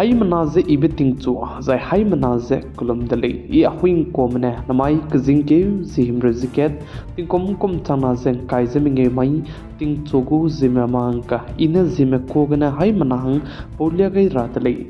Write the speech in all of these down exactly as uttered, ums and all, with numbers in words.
Haimena ze ibe tingchu, zai haimena ze kelum de lei. I Ahuingkuame ne namai kezingkeu ze himreu ze kat, tingkum kum changna ze ngkai ze mengeu mai, tingchu gu ziemme mangka, i ne ziemme kua gene haimena hang paulia gai ra de lei.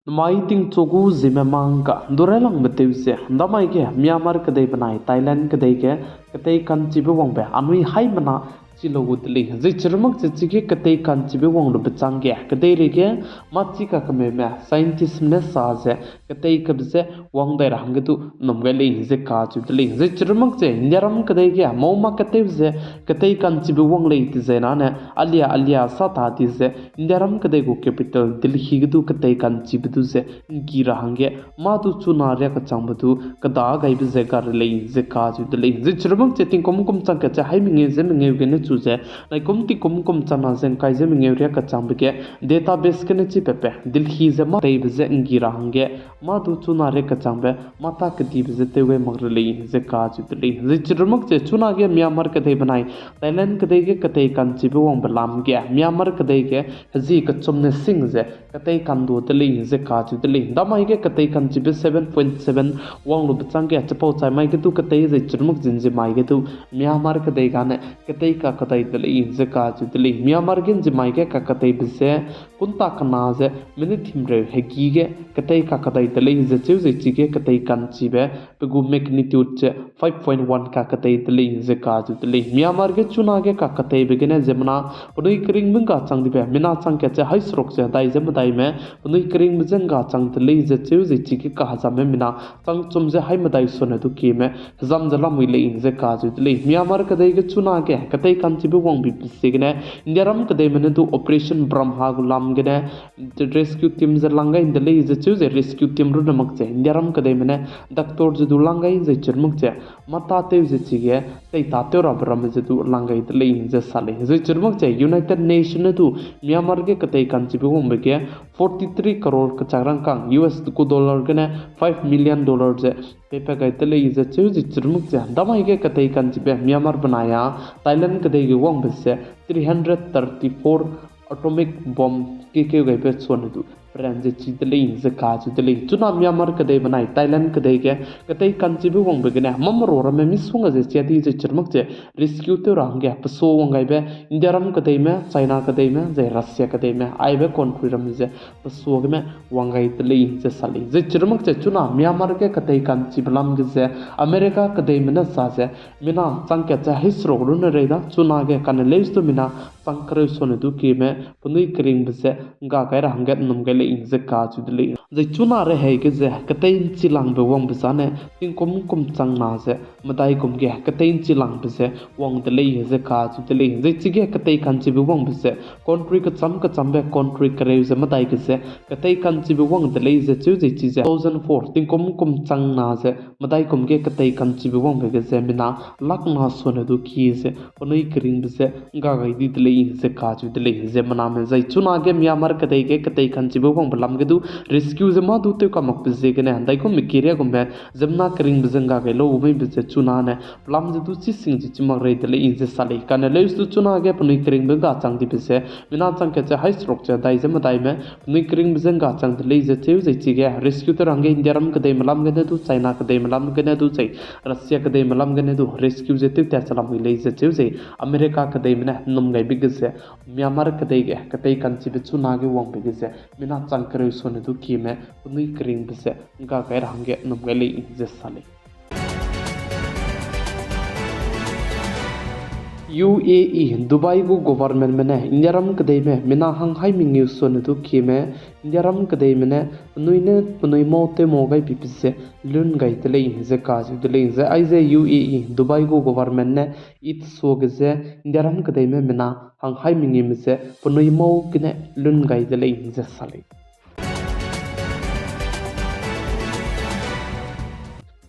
Namai tingchu gu ziemme mangka, du railangbe tew ze, ndamai ge Myanmar kedei benai Thailand kedei ge ketei ka'nchibe wangbe anui haimena chi lau gu de lei. Zai chirumak ze chige ketei ka'nchibe wang lube chang ge, kedeirei ge mâ chi kakemeume scientistme ne sa ze, ketei kabe je wang dai ra hangge du nnum gai lei ze kacheu de lei. Zai chirumak ze Indiaram kedei ge mau mâ ketew ze ketei ka'nchibe wang lei dizai nane, alia alia sa ta di ze Indiaram kedei gu capital Delhi ge du ketei ka'nchibe du ze nggi ra hangge, mâ du chuna riakechangbe du keda gaibe ze ga re lei ze kacheu de lei. Zai chirumak ze tingkum kum chang kat ze haî mengeu ze mengeu gene chu ze, naikum tingkum kum changna ze ngkai ze mengeu riakechangbe ge database gene chipape Delhi ze mâ teibe je nggi ra hangge, mâ du chuna riakechangbe mâ ta kedibe je tew gai mak re lei ze kacheu de lei. Zai chirumak ze chunage Myanmar kedei benai Thailand kedei ge ketei ka'nchibe wangbe lam ge Myanmar kedei ge hezi kechum ne sing ze ketei ka'ndu de lei ze kacheu de lei. Ndamai ge ketei ka'nchibe seven point seven wang lube chang ge chipau chai mai ge du ketei zai chirumak ze nzi mai ge du Myanmar kedei gane ketei kakedai de lei ze kacheu de lei. Myanmar ge nzi mai ge kakedaibe ze kunta kena ze minute himreu hegî ge ketei kakedai de lei ze cheu zai chige ketei ka'nchibe pe gu magnitude ze five point one kakedai de lei ze kacheu de lei. Myanmar ge chunage kakedaibe gene ziemmena penui keringbe ngga chang dibe mina chang kat ze haî seruk ze hedai ze medaime penui keringbe je ngga chang de lei ze cheu zai chige kahezamme mina chang chum ze haî medai sone du kieme hezam ze lamui lei ze kacheu de lei. Myanmar kedei ge chunage ketei ka'nchibe wangbibe ziegene Indiaram kedeime ne du Operation Brahma gu lam gene rescue team ze lang gai de lei ze cheu zai rescue team runne mak ze Indiaram kedeime ne doctor ze du lang gai zai chirumak ze mâ ta tew ze chige tei ta tew rabe ramme ze du lang gai de lei ze sa lei. Zai chirumak ze United Nation ne du Myanmar ge ketei ka'nchibe wangbe ge forty three crore kechak rangkâng U S gu dollar gene five million dollar ze peipat gai de lei ze cheu zai chirumak ze ndamai ge ketei ka'nchibe Myanmar benai a Thailand kedei ge wangbe ze three hundred thirty-four atomic bomb kekeu gaibe chune du peran ze chi de lei ze kacheu de lei. Chuna Myanmar kedei benai Thailand kedei ge ketei ka'nchibe wangbe gene mamero ramme misongga ze chia di zai chirumak ze rescue tew ra hangge pesua wang gaibe Indiaram kedeime, China kedeime zai Russia kedeime aibe country ramme ze pesua geme wang gai de lei ze sa lei. Zai chirumak ze chuna Myanmar ge ketei ka'nchibe lam ge ze America kedeime ne sa ze mina chang kat ze haî seruk runne rei da chunage kane leuse du mina chang kereu sone du kieme penui keringbe ze ngga gai ra hangge nnum gai lei ze kacheu de lei. Zai chuna rehei ge ze ketei ’nchilangbe wangbe zane tingkum kum changna ze medai kum ge ketei ’nchilangbe ze wang de lei ze kacheu de lei. Zai chige ketei ka'nchibe wangbe ze country kecham kechambe country kereu ze medai ge ze ketei ka'nchibe wang de lei ze cheu zai chi ze two thousand four tingkum kum changna ze medai kum ge ketei ka'nchibe wangbe ge ze mina lakh na sone du kie ze penui keringbe ze ngga gai di de lei ze kacheu de lei. Ziemmename zai chunage Myanmar kedei ge ketei ka'nchibe wangbe lam ge du rescue ze mâ du tew kamakbe ziegene ndaigum mekiria gumme ziemmena keringbe ze ngga gai lau meibe ze chuna ne pelam ze du chi sing ze chi mak rei de lei ze sa lei. Kane leuse du chunage penui keringbe ngga chang dibe ze mina chang kat ze haî seruk ze hedai ze medaime penui keringbe je ngga chang de lei ze cheu zai chige rescue tew ra hangge Indiaram kedeime lam gene du, China kedeime lam gene du zai Russia kedeime lam gene du rescue ze tewtat ze lamui lei ze cheu zai America kedeime ne nnum gaibe ge ze Myanmar kedei ge ketei ka'nchibe chunage wangbe ge ze mina chang kereu sone du kieme penui keringbe ze ngga gai ra hangge nnum gai lei ze sa lei. U A E, Dubai gu governmentme ne Indiaram kedeime mina hang haî mengeu sone du kieme Indiaram kedeime ne penui ne penui mâu tew mâu gai bibe ze lun gai de lei ze kacheu de lei. Zai aize U A E, Dubai gu government ne Eid suage ze Indiaram kedeime mina hang haî mengeume ze penui mâu gene lun gai de lei ze sa lei.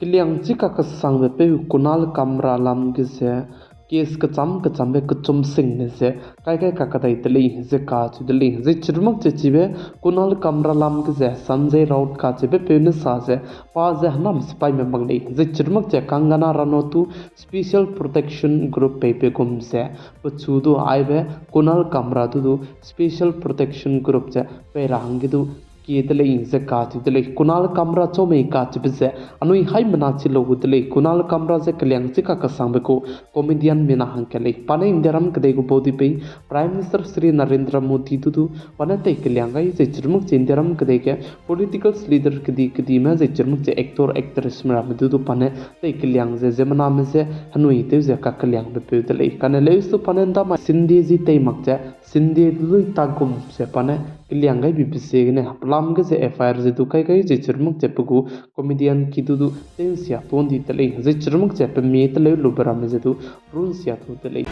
Keliang chika kesangbe peu Kunal Kamra lam ge ze case kecham kechambe kechum singne ze kai kai kakadai de lei ze kacheu de lei. Zai chirumak che chibe Kunal Kamra lam ge ze Sanjay Raut kacheube peu ne sa ze pa ze hênam sipaime mak lei. Zai chirumak che Kangana Ranaut du Special Protection Group peibe gum ze pechu du aibe Kunal Kamra du du Special Protection Group ze pei ra hangge du kie de lei ze kacheu de lei. Kunal Kamra chau mei kacheube ze anui haimena chi lau gu de lei. Kunal Kamra ze keliang chi kakesangbe gu comedian mina hangkat lei. Pa ne Indiaram kedei gu baudipeu Prime Minister Shri Narendra Modi du du pa ne tei keliang gai zai chirumak che Indiaram kedei ge political leader kedi kedime zai chirumak che actor actressme ramme du du pa ne tei keliang ze ziemmename je henui tew ze kakeliangbe peu de lei. Kane leuse du pa ne ndamai Shinde ji tei mak ze Shinde lui tagum ze pa ne keliang gaibe ziegene pelam ge ze FIR ze du kai gai zai chirumak che pe gu comedian ki du du tew nsia tuâ ndi de lei. Zai chirumak che pe mie teleu lube ramme ze du runsia tuâ de lei.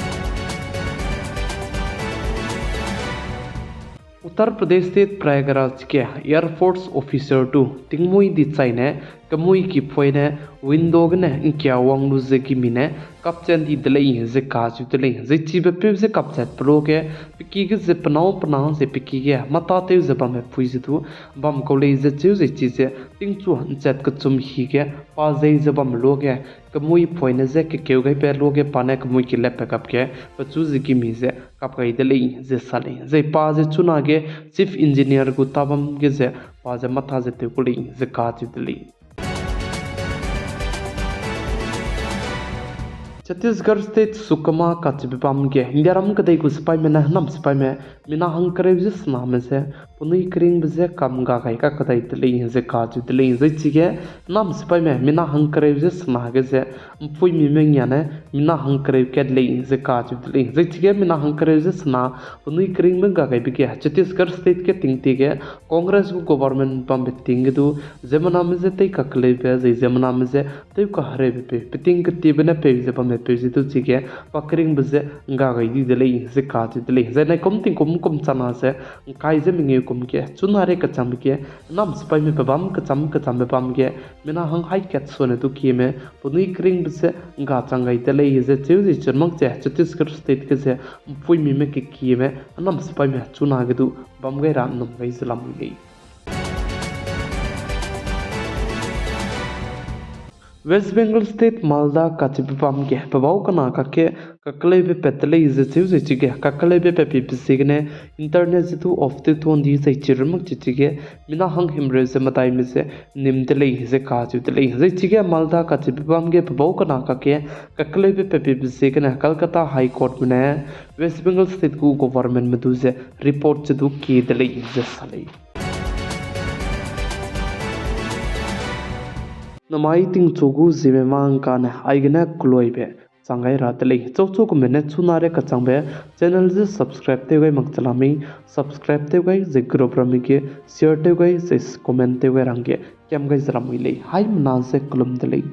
Uttar Pradesh State Prayagraj ge Air Force officer du tingmuî di chaine kemuî ki poine window gene ngkia wang lu ze gimi ne kapchat di de lei ze kacheu de lei. Zai chibe peu ze kapchatbe luage pe ki ge ze penâu pena ze pe ki ge mâtâtew ze bamme pui ze du bam kau lei ze cheu zai chize tingchu nchat kechum hi ge pa zei ze bamme luage kemuî poine je kekeu gaibe luage pa ne kemuî ki lepbe gap ge pechu ze gimi ze kap gai de lei ze sa lei. Zai pa ze chunage chief engineer gu tabam ge ze pa ze mâtâ ze tew ku lei ze kacheu de lei. Chhattisgarh State Sukma kacheube bam ge Indiaram kedei gu sipaime ne hênam sipaime mina hangkereu ze sename je penui keringbe je kam ga gai kakadai de lei ze kacheu de lei. Zai chige hênam sipaime mina hangkereu ze sena ge ze mpuimime ngia ne mina hangkereu kat lei ze kacheu de lei. Zai chige mina hangkereu ze sena penui keringbe ga gaibe ge Chhattisgarh State ge tingtie ge Congress gu government bambe ting ge du ziemmename je tei kakeleube zai ziemmename je tew kahereube peu peting ketiebe ne peu ze bamme peu ze du chige pa keringbe je ngga gai di de lei ze kacheu de lei. Zai naikum tingkum kum chana ze ngkai ze mengeu kum ge chunarei kechangbe ge hênam sipaime pe bam kecham kechambe bam ge mina hang hai kat sone du kieme penui keringbe je ngga chang gai de lei ze cheu zai chirumak che Chhattisgarh State ge ze mpuimime kekieme hênam sipaime chunage du bam gai ra nnum gai ze lamui lei. West Bengal State Malda kacheube bam ge pebau kena kakge kakeleube pat de lei ze cheu zai chige kakeleube patbe ziegene internet ze du off tew tuâ ndi zai chirumak che chige mina hang himreu ze medaime ze nim de lei ze kacheu de lei. Zai chige Malda kacheube bam ge pebau kena kakge kakeleube patbe ziegene Kolkata High Courtme ne West Bengal State gu governmentme du ze report ze du kie de lei ze sa lei. Namai tingchu gu ziemme mâ ngkane aigene keloibe chang gai ra de lei. Chauchu kume ne chunarei kechangbe channel ze subscribe tew gai mak che lamui, subscribe tew gai zai group ramme ge share tew gai zai comment tew gai rangge kiam gai ze lamui lei. Haimena ze kelum de lei.